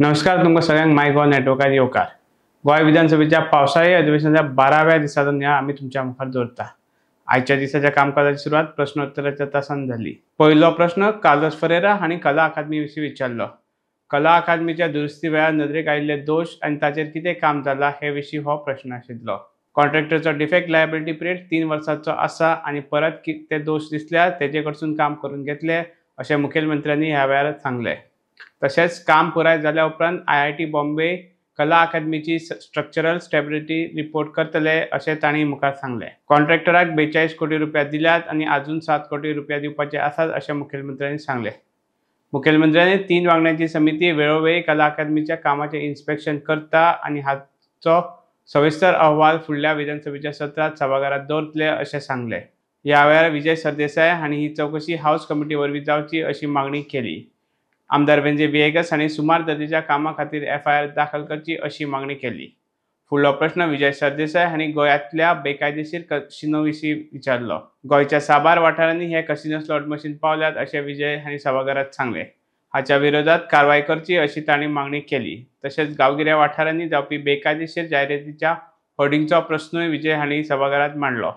नमस्कार, तुमकां सगळ्यांक माय गोवा नेटवर्कार येवकार. गोंय विधानसभेच्या पावसाळी अधिवेशनाच्या 12व्या दिसाचो नियाळ आमी तुमच्या मुखार दवरता. आयच्या दिसाच्या कामकाजाची सुरवात प्रश्नोत्तराच्या तासान जाली. पयलो प्रश्न कार्लोस फरेरा हांणी कला अकादमी विशीं विचारलो. कला अकादमीच्या दुरुस्ती वेळार नदरेक आयिल्ले दोश आनी ताचेर कितें काम जालां हे विशीं हो प्रश्न आशिल्लो. कॉन्ट्रॅक्टरचो डिफेक्ट लायबिलिटी पिरियड 3 वर्सांचो आसा आनी परत ते दोश दिसल्यार तेजे कडसून काम करून घेतले अशें मुखेलमंत्र्यांनी ह्या वेळार सांगलें. तशेंच काम पुराय जाल्या उपरांत IIT Bombay कला अकादमीची स्ट्रक्चरल स्टेबिलिटी रिपोर्ट करतले अशें तांणी मुखार सांगलें. कॉन्ट्रॅक्टराक 42 कोटी रुपया दिल्यात आनी अजून 7 कोटी रुपया दिवपाचे आसात अशें मुखेलमंत्र्यांनी सांगलें. मुखेलमंत्र्यांनी 3 वांगड्यांची समिती वेळोवेळी कला अकादमीच्या कामाचें इन्स्पेक्शन करता आनी हाचो सविस्तर अहवाल फुडल्या विधानसभेच्या सत्रांत सभाघरांत दवरतले अशें सांगलें. ह्या वेळार विजय सरदेसाय हांणी ही चवकशी हावस कमिटी वरवीं जावची अशी मागणी केली. आमदार वेंजे व्हिएगस हांणी सुमार दर्जेच्या कामा खातीर FIR दाखल करची अशी मागणी केली. फुडलो प्रश्न विजय सरदेसाय हांणी गोंयांतल्या बेकायदेशीर कसिनो विशीं विचारलो. गोंयच्या साबार वाठारांनी हे कसिनो स्लॉट मशीन पावल्यात अशें विजय हांणी सभाघरांत सांगलें. हाच्या विरोधात कारवाय करची अशी तांणी मागणी केली. तशेंच गांवगिऱ्या वाठारांनी जावपी बेकायदेशीर जायरातीच्या होर्डिंगचो प्रश्नूय विजय हांणी सभाघरांत मांडलो.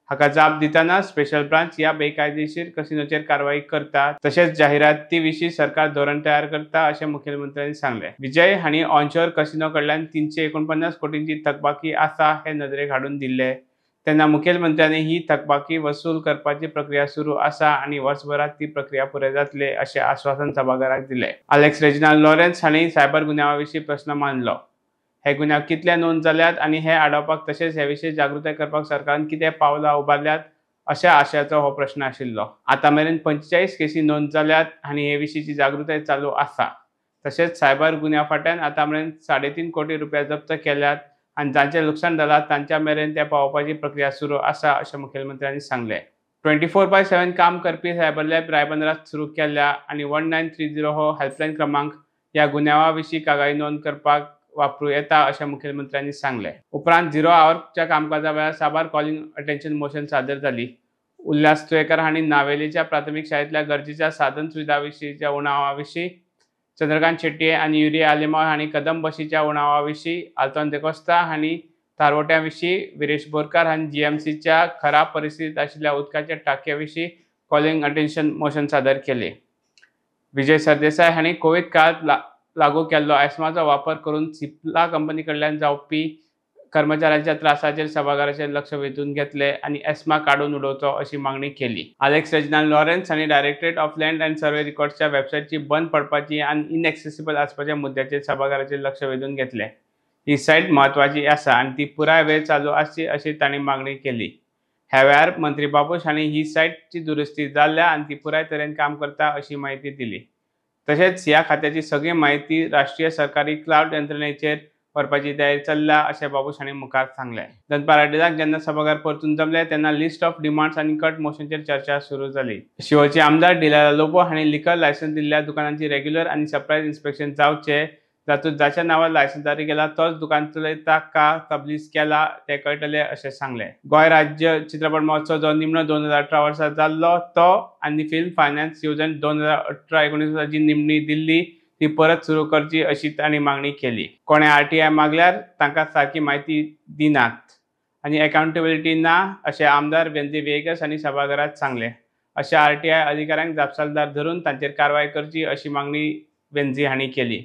हाका जाप दितना स्पेशल ब्रांच ह्या बेकायदेशीर कसिनोचेर कारवाई करता तशेंच जाहिराती विशीं सरकार धोरण तयार करता अशें मुखेलमंत्र्यांनी सांगलें. विजय हांणी ऑनशोर कसिनो कडल्यान 349 कोटींची थकबाकी आसा हे नदरेक हाडून दिल्ले. तेन्ना मुखेलमंत्र्यांनी ही थकबाकी वसूल करपाची प्रक्रिया सुरू आसा आनी वर्सभरात ती प्रक्रिया पुराय जातली अशें आश्वासन सभाघराक दिलें. आलेक्स रेजिनाल्ड लॉरेन्स हांणी सायबर गुन्यांवा विशीं प्रश्न मांडलो. हे गुन्यांव कितले नोंद जाल्यात आनी हे आडावपाक तशेंच हे विशीं जागृताय करपाक सरकारान कितें पावलां उबारल्यात अशा आशयाचो हो प्रश्न आशिल्लो. आतां मेरेन 45 केसी नोंद जाल्यात आनी हे विशींची जागृताय चालू आसा. तशेंच सायबर गुन्यांव फाट्यान आतां मेरेन 3.5 कोटी रुपया जप्त केल्यात आनी जांचें लुकसाण जालां तांच्या मेरेन ते पावोवपाची प्रक्रिया सुरू आसा अशें मुखेलमंत्र्यांनी सांगलें. 24/7 काम करपी सायबर लॅब रायबंदरात सुरू केल्या आनी 1930 हो हेल्पलायन क्रमांक ह्या गुन्यांवा विशीं कागाळी नोंद करपाक वापरू येता अशें मुखेलमंत्र्यांनी सांगलें. उपरांत 0 आवरच्या कामकाजा वेळार साबार कॉलिंग अटेन्शन मोशन सादर जाली. उल्हास तुयेकर हांणी नावेलीच्या प्राथमीक शाळेंतल्या गरजेच्या साधन सुविधा विशींच्या उणावा विशीं, चंद्रकांत शेट्ये आनी युरी आलेमाव हांणी कदंब बशीच्या उणावा विशीं, आल्तोन देकोस्ता हांणी तारवट्या विशीं, विरेश बोरकार हांणी GMCच्या खराब परिस्थितींत आशिल्ल्या उदकाच्या टांकये विशीं कॉलिंग अटेन्शन मोशन सादर केले. विजय सरदेसाय हांणी कोवीड काळांत लागू केल्लो एस्माचो वापर करून सिप्ला कंपनी कडल्यान जावपी कर्मचाऱ्यांच्या त्रासाचेर सभाघराचेर लक्ष वेधून घेतले आनी एस्मा काडून उडोवचो अशी मागणी केली. आलेक्स रेजिनाल्ड लॉरेन्स हांणी directorate of land and survey रिकॉर्ड्सच्या वेबसायटची बंद पडपाची आनी इनएक्सेसिबल आसपाच्या मुद्द्याचेर सभाघराचेर लक्ष वेधून घेतले. ही सायट म्हत्वाची आसा आनी ती पुराय वेळ चालू आसची अशी तांणी मागणी केली. ह्या वेळार मंत्री बाबूश हांणी ही सायटची दुरुस्ती जाल्ल्या आनी ती पुराय तरेन काम करता अशी म्हायती दिली. तशेंच ह्या खात्याची सगळी म्हायती राष्ट्रीय सरकारी क्लावड यंत्रणेचेर व्हरपाची तयारी चल्ल्या अशें बाबूश हांणी मुखार सांगलें. दनपार 2:30 जेन्ना सभाघर परतून जमलें तेन्ना लिस्ट ऑफ डिमांड्स आनी कट मोशनचेर चर्चा सुरू जाली. शिवोलचे आमदार डिलायला लोबो हांणी लिकर लायसन्स दिल्ल्या दुकानांची रेग्युलर आनी सरप्रायज इन्स्पेक्शन जावचें, जातूंत जाच्या नांवार लायसन्स जारी केला तोच दुकान चलयता का तबलीस केला तें कळटलें अशें सांगलें. गोंय राज्य चित्रपट महोत्सव जो निमणो 2018 वर्सा जाल्लो तो आनी फिल्म फायनान्स येवजण 2018-19 वर्सा जी निमणी दिल्ली ती परत सुरू करची अशी तांणी मागणी केली. कोणें RTI मागल्यार तांकां सारकी म्हायती दिनात आनी अकाउंटेबिलिटी ना अशें आमदार वेंझी व्हिएगस हांणी सभाघरांत सांगलें. अशा RTI अधिकाऱ्यांक जापसालदार धरून तांचेर कारवाय करची अशी मागणी वेंझी हांणी केली.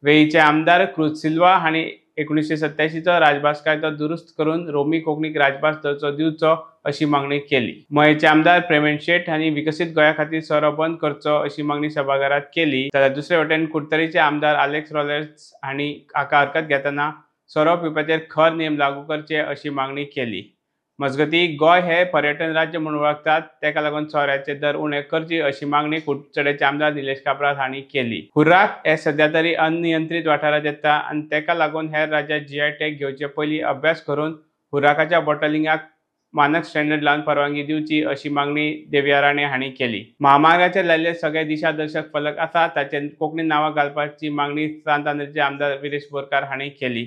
वेळीचे आमदार क्रुज सिल्वा हांणी 1987चो राजभास कायदो दुरुस्त करून रोमी कोंकणीक राजभास दर्जो दिवचो अशी मागणी केली. मयेचे आमदार प्रेमेन शेट हांणी विकसीत गोंया खातीर सोरो बंद करचो अशी मागणी सभाघरांत केली. जाल्यार दुसरे वटेन कुडतरीचे आमदार आलेक्स रॉलेट्स हांणी हाका हरकत घेतना सोरो पिवपाचेर खर नेम लागू करचे अशी मागणी केली. मजगती गोंय हे पर्यटन राज्य म्हणून वळखतात ताका लागून सोऱ्याचे दर उणे करची अशी मागणी कुडचडेचे आमदार निलेश काब्राल हांणी केली. हुर्राक हे सध्या तरी अनियंत्रीत वाठारांत येता आनी ताका लागून हेर राज्यात GI tag घेवचे पयलीं अभ्यास करून हुर्राकाच्या बॉटलिंगाक मानक स्टँडर्ड लावन परवानगी दिवची अशी मागणी देविया राणे हांणी केली. म्हामार्गाचेर लायिल्ले सगळे दिशादर्शक फलक आसा ताचेर कोंकणी नांवां घालपाची मागणी सांत आंद्रेचे आमदार विरेश बोरकार हांणी केली.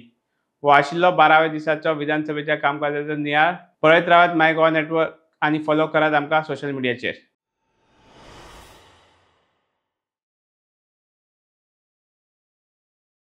हो आशिल्लो 12व्या दिसाचो विधानसभेच्या कामकाजाचो नियाळ. पळयत रावात माय गोवा नेटवर्क आनी फॉलो करात आमकां सोशल मिडियाचेर.